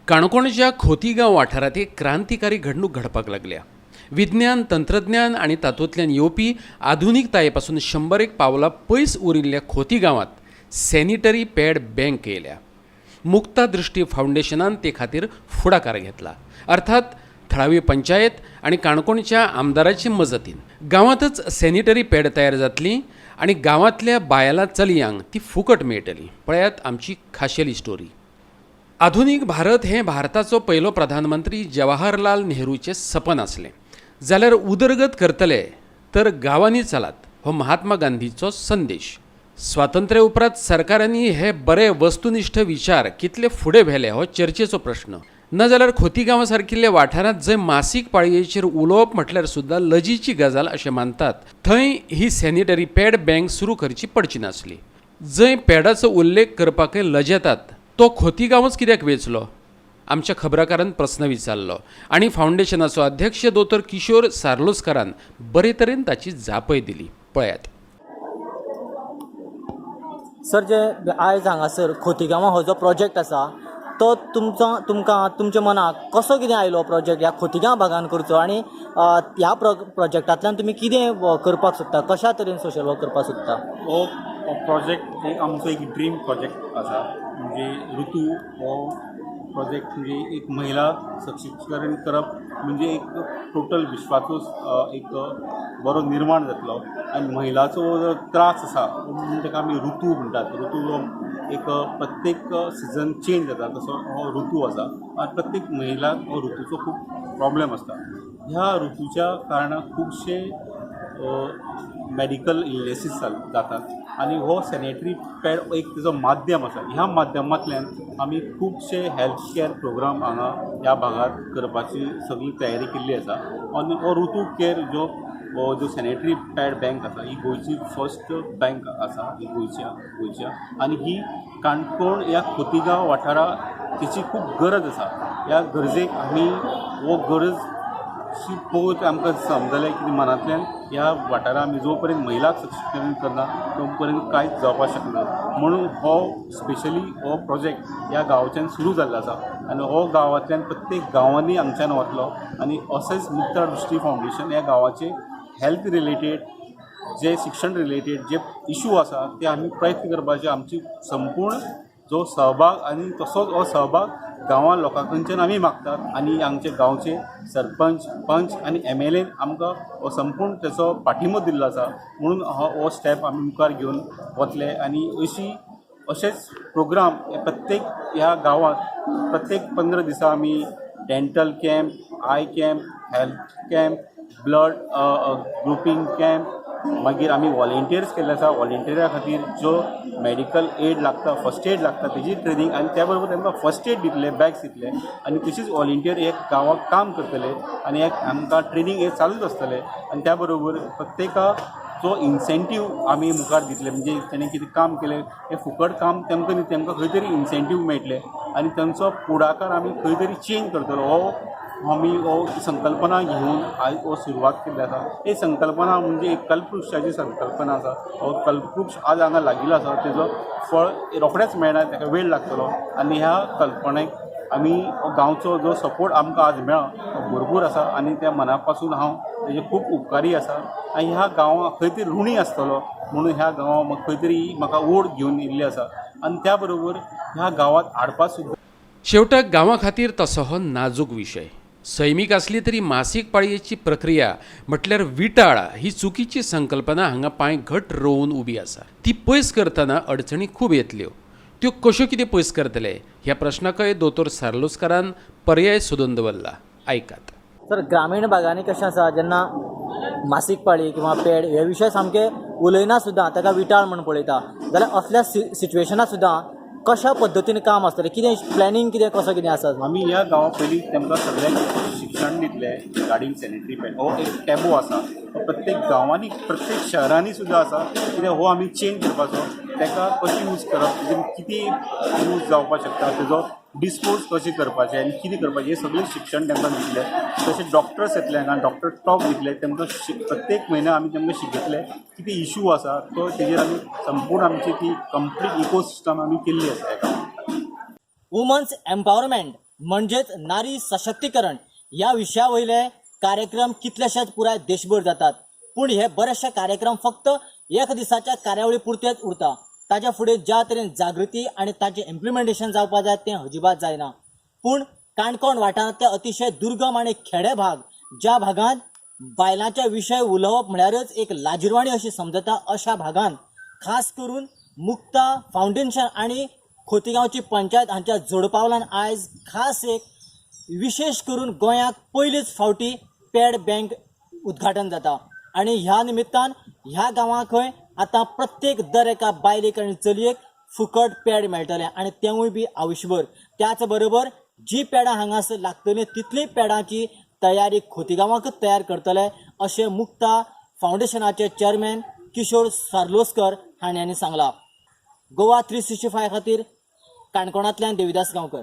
काणकोणच्या खोतीगांव वाठारांत एक क्रांतिकारी घडणूक घडपाक लागल्या. विज्ञान, तंत्रज्ञान आनी तातूंतल्यान येवपी आधुनिकताये पासून 101 पावलां पयस उरिल्ल्या खोती गांवांत सॅनिटरी पॅड बँक येयल्या. मुक्ता दृष्टी फावंडेशनान ते खातीर फुडाकार घेतला. अर्थात थळावी पंचायत आनी काणकोणच्या आमदाराचे मजतीन गांवांतच सॅनिटरी पॅड तयार जातली आनी गांवांतल्या बायलां, चलयांक ती फुकट मेळटली. पळयात आमची खाशेली स्टोरी. आधुनीक भारत हें भारताचो पयलो प्रधानमंत्री जवाहरलाल नेहरूचें सपन आसलें, जाल्यार उदरगत करतले तर गांवांनी चलात हो महात्मा गांधीचो संदेश. स्वातंत्र्य उपरांत सरकारांनी हे बरे वस्तुनिश्ठ विचार कितले फुडें व्हेले हो चर्चेचो प्रश्न. ना जाल्यार खोती गांवा सारकिल्ल्या वाठारांत, जंय मासीक पाळयेचेर उलोवप म्हटल्यार सुद्दां लजेची गजाल अशें मानतात, थंय ही सॅनिटरी पॅड बँक सुरू करची पडची नासली. जंय पॅडाचो उल्लेख करपाकय लजेतात तो खोती गांवच कित्याक वेंचलो? आमच्या खबराकारान प्रस्न विचारलो आनी फावंडेशनाचो अध्यक्ष दोतोर किशोर सार्लोस्करान बरे तरेन ताची जापय दिली. पळयात. सर, जे आयज हांगासर खोतीगांवां हो जो प्रोजेक्ट आसा, तो तुमचो तुमकां तुमच्या मनाक कसो कितें आयलो प्रोजेक्ट ह्या खोतीगांव भागान करचो आनी ह्या प्रोजेक्टांतल्यान तुमी कितें करपाक सोदता, कशा तरेन सोशल वर्क करपाक सोदता? हो प्रोजेक्ट एक आमचो एक ड्रीम प्रोजेक्ट आसा. म्हणजे ऋतू हो प्रोजेक्ट म्हणजे एक महिला सशक्तीकरण करप, म्हणजे एक टोटल विश्वाचो एक बरो निर्माण जातलो. आनी महिलाचो जो त्रास आसा म्हणून ताका आमी ऋतू म्हणटात. ऋतू हो एक प्रत्येक सिजन चेंज जाता तसो हो ऋतू आसा आनी प्रत्येक महिलाक हो ऋतूचो खूब प्रॉब्लेम आसता. ह्या ऋतूच्या कारणान खुबशे मॅडिकल इलनेसीस जातात आनी हो सॅनिटरी पॅड एक तेजो माध्यम आसा. ह्या माध्यमांतल्यान आमी खुबशे हेल्थ कॅर प्रोग्राम हांगा ह्या भागांत करपाची सगळी तयारी केल्ली आसा. आनी हो ऋतू केअर जो हो जो सॅनिटरी पॅड बँक आसा, ही गोंयची फर्स्ट बँक आसा ही गोंयच्या आनी ही काणकोण ह्या खोतीगांव वाठाराक तेची खूब गरज आसा. ह्या गरजेक आमी हो गरज शी पळोवन आमकां समजलें की मनांतल्यान ह्या वाठारांत आमी जो पर्यंत महिलाक सशक्तीकरण करना तो पर्यंत कांयच जावपाक शकना. म्हणून हो स्पेशली हो प्रोजेक्ट ह्या गांवच्यान सुरू जाल्लो आसा आनी हो गांवांतल्यान प्रत्येक गांवांनी हांगच्यान वतलो. आनी अशेंच मुक्ता दृश्टी फावंडेशन ह्या गांवाचे हेल्थ रिलेटेड, जे शिक्षण रिलेटेड जे इशू आसा ते आमी प्रयत्न करपाचे. आमची संपूर्ण जो सहभाग आनी तसोच हो सहभाग गांवां लोकां कडच्यान आमी मागतात आनी आमचे गांवचे सरपंच, पंच आनी एमएलएन आमकां हो संपूर्ण तेचो पाठिंबो दिल्लो आसा. म्हणून हो स्टेप आमी मुखार घेवन वतले आनी अशेच प्रोग्राम प्रत्येक ह्या गांवांत प्रत्येक 15 दिसा आमी dental camp, eye camp, health camp, blood grouping camp, मागीर आमी वॉलेंटियर्स केल्ले आसा. वॉलेंटियरा खातीर जो मॅडिकल एड लागता, फर्स्ट एड लागता, तेजी ट्रेनींग आनी त्या बरोबर तांकां फर्स्ट एड दितले, बॅग्स दितले आनी तशीच वॉलेंटियर एक गांवाक काम करतले आनी एक आमकां ट्रेनींग हें चालूच आसतलें. आनी त्या बरोबर प्रत्येकाचो इन्सेंटीव आमी मुखार दितले, म्हणजे तेणें कितें काम केलें हें फुकट काम तेमकां न्ही, तेमकां खंय तरी इन्सेंटीव मेळटले आनी तेंचो फुडाकार आमी खंय तरी चेंज करतलो. हो आमी हो संकल्पना घेवन आयज हो सुरवात केल्ली आसा. ही संकल्पना म्हणजे एक कल्पवृक्षाची संकल्पना आसा. हो कल्पवृक्ष आज हांगा लागिल्लो आसा, तेजो फळ रोखडेंच मेळना, ताका वेळ लागतलो. आनी ह्या कल्पनेक आमी गांवचो जो सपोर्ट आमकां आज मेळ्ळा तो भरपूर आसा आनी त्या मना पासून हांव तेजे खूब उपकारी आसा आनी ह्या गांवाक खंय तरी ऋणी आसतलो. म्हणून ह्या गांवां म्हाका खंय तरी म्हाका ओड घेवन येयल्ली आसा आनी त्या बरोबर ह्या गांवांत हाडपा सुद्दां. शेवटाक गांवा खातीर तसो हो नाजूक विशय. सैमीक आसली तरी मासीक पाळयेची प्रक्रिया म्हटल्यार विटाळ ही चुकीची संकल्पना हांगा पांय घट रोवन उबी आसा. ती पयस करतना अडचणी खूब येतल्यो. त्यो कश्यो कितें पयस करतले ह्या प्रश्नाकय दोतोर सार्लोस्करान पर्याय सोदून दवरला. आयकात. सर, ग्रामीण भागांनी कशें आसा, जेन्ना मासीक पाळी किंवा पॅड हे विशय सामके उलयना सुद्दां, ताका विटाळ म्हूण पळयता, जाल्यार असल्या सिच्युएशनात सुद्दां कशा पद्दतीन काम आसतलें, कितें प्लॅनिंग, कितें कसो कितें आसा? आमी ह्या गांवा पयलीं तांकां सगळ्यांक शिक्षण दितले रिगार्डींग सॅनिटरी पॅड. हो एक टॅबू आसा, हो प्रत्येक गांवांनी, प्रत्येक शहरांनी सुद्दां आसा. कित्याक हो आमी चेंज करपाचो, ताका कशें यूज करप, तेजें कितें यूज जावपाक शकता, तेजो डिस्पोज कशें करपाचें आनी कितें करपाचें, हें सगळें शिक्षण तांकां दितले. तशें डॉक्टर्स येतले हांगा, डॉक्टर टॉक दितले तांकां. प्रत्येक म्हयन्या आमी तांकां शिकयतले कितें इशू आसा तो, तेजेर आमी संपूर्ण आमची ती कंप्लीट इकोसिस्टम आमी केल्ली आसा हेका. Women's empowerment. म्हणजेच नारी सशक्तीकरण ह्या विशया वयले कार्यक्रम कितलेशेच पुराय देशभर जातात. पूण हे बरेचशे कार्यक्रम फक्त एक दिसाच्या कार्यावळी पुरतेच उरता. ताच्या फुडें ज्या तरेन जागृती आनी ताचें इम्प्लिमेंटेशन जावपा जाय तें अजिबात जायना. पूण काणकोण वाठारांतले अतिशय दुर्गम आनी खेडे भाग, ज्या भागांत बायलांच्या विशय उलोवप म्हळ्यारच एक लाजिरवाणी अशी समजता, अशा भागांत खास करून मुक्ता फावंडेशन आनी खोतीगांवची पंचायत हांच्या जोडपावलान आयज खास एक विशेश करून गोंयाक पयलीच फावटी पॅड बँक उद्घाटन जाता. आनी ह्या निमित्तान ह्या गांवांकय आतां प्रत्येक दर एका बायलेक आनी चलयेक फुकट पॅड मेळटलें आनी तेंवूय बी आयुश्यभर. त्याच बरोबर जी पॅडां हांगासर लागतलीं तितलीं पॅडांची तयारी खोतीगांवाकच तयार करतले अशें मुक्ता फावंडेशनाचे चॅरमॅन किशोर सार्लोस्कर हांणी सांगलां. गोवा 365 खातीर काणकोणांतल्यान देविदास गांवकर.